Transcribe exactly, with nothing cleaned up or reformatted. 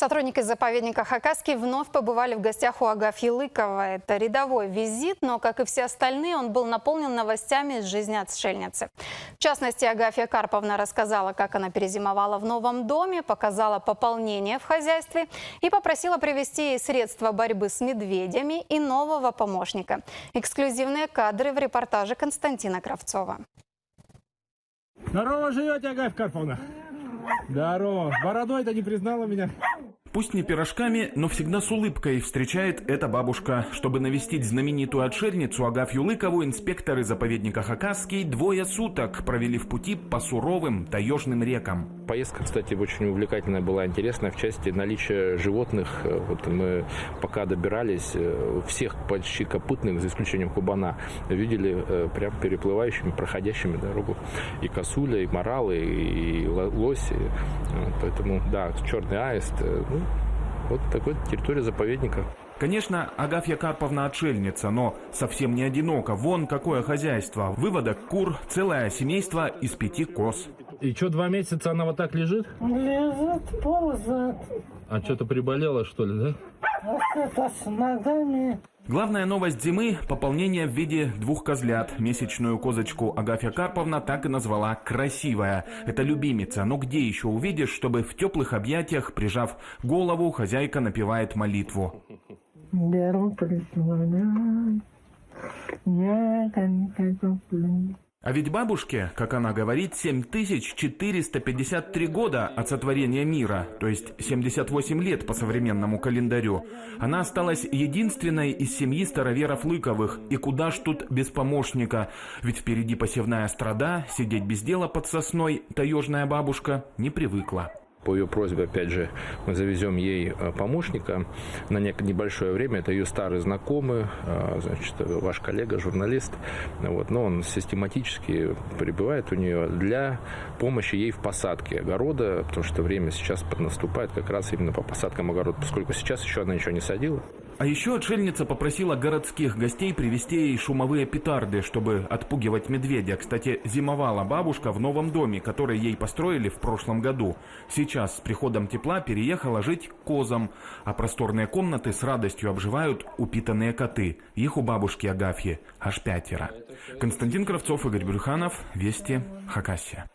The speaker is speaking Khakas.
Сотрудники заповедника «Хакасский» вновь побывали в гостях у Агафьи Лыковой. Это рядовой визит, но, как и все остальные, он был наполнен новостями из жизни отшельницы. В частности, Агафья Карповна рассказала, как она перезимовала в новом доме, показала пополнение в хозяйстве и попросила привезти ей средства борьбы с медведями и нового помощника. Эксклюзивные кадры в репортаже Константина Кравцова. Здорово живёте, Агафья Карповна? Здорово. Бородой-то не признала меня. Пусть не пирожками, но всегда с улыбкой встречает эта бабушка. Чтобы навестить знаменитую отшельницу Агафью Лыкову, инспекторы заповедника «Хакасский» двое суток провели в пути по суровым таёжным рекам. Поездка, кстати, очень увлекательная была, интересная в части наличия животных. Э, вот мы пока добирались, э, всех почти копытных, за исключением кабана, видели, э, прям переплывающими, проходящими дорогу. И косуля, и моралы, и ло-, лоси. Вот, поэтому, да, чёрный аист. Э, ну, вот такой территория заповедника. Конечно, Агафья Карповна отшельница, но совсем не одинока. Вон какое хозяйство. Выводок кур, целое семейство из пяти коз. И чё, два месяца она вот так лежит? Лежит, ползает. А чё-то приболела, что ли, да? А что-то с ногами. Главная новость зимы — пополнение в виде двух козлят. Месячную козочку Агафья Карповна так и назвала «Красивая». Это любимица. Но где ещё увидишь, чтобы в тёплых объятиях, прижав голову, хозяйка напевает молитву? Дорогу прислоняй, я конька куплю. А ведь бабушке, как она говорит, семь тысяч четыреста пятьдесят три года от сотворения мира, то есть семьдесят восемь лет по современному календарю. Она осталась единственной из семьи староверов Лыковых. И куда ж тут без помощника? Ведь впереди посевная страда, сидеть без дела под сосной таёжная бабушка не привыкла. По её просьбе, опять же, мы завезём ей, э, помощника на нек-, небольшое время. Это её старый знакомый, э, значит, э, ваш коллега, журналист. Вот. Но он систематически пребывает у неё для помощи ей в посадке огорода, потому что время сейчас поднаступает как раз именно по посадкам огорода, поскольку сейчас ещё она ничего не садила. А ещё отшельница попросила городских гостей привезти ей шумовые петарды, чтобы отпугивать медведя. Кстати, зимовала бабушка в новом доме, который ей построили в прошлом году. Сейчас, с приходом тепла, переехала жить к козам, а просторные комнаты с радостью обживают упитанные коты. Их у бабушки Агафьи аж пятеро. Константин Кравцов, Игорь Брюханов, Вести, Хакасия.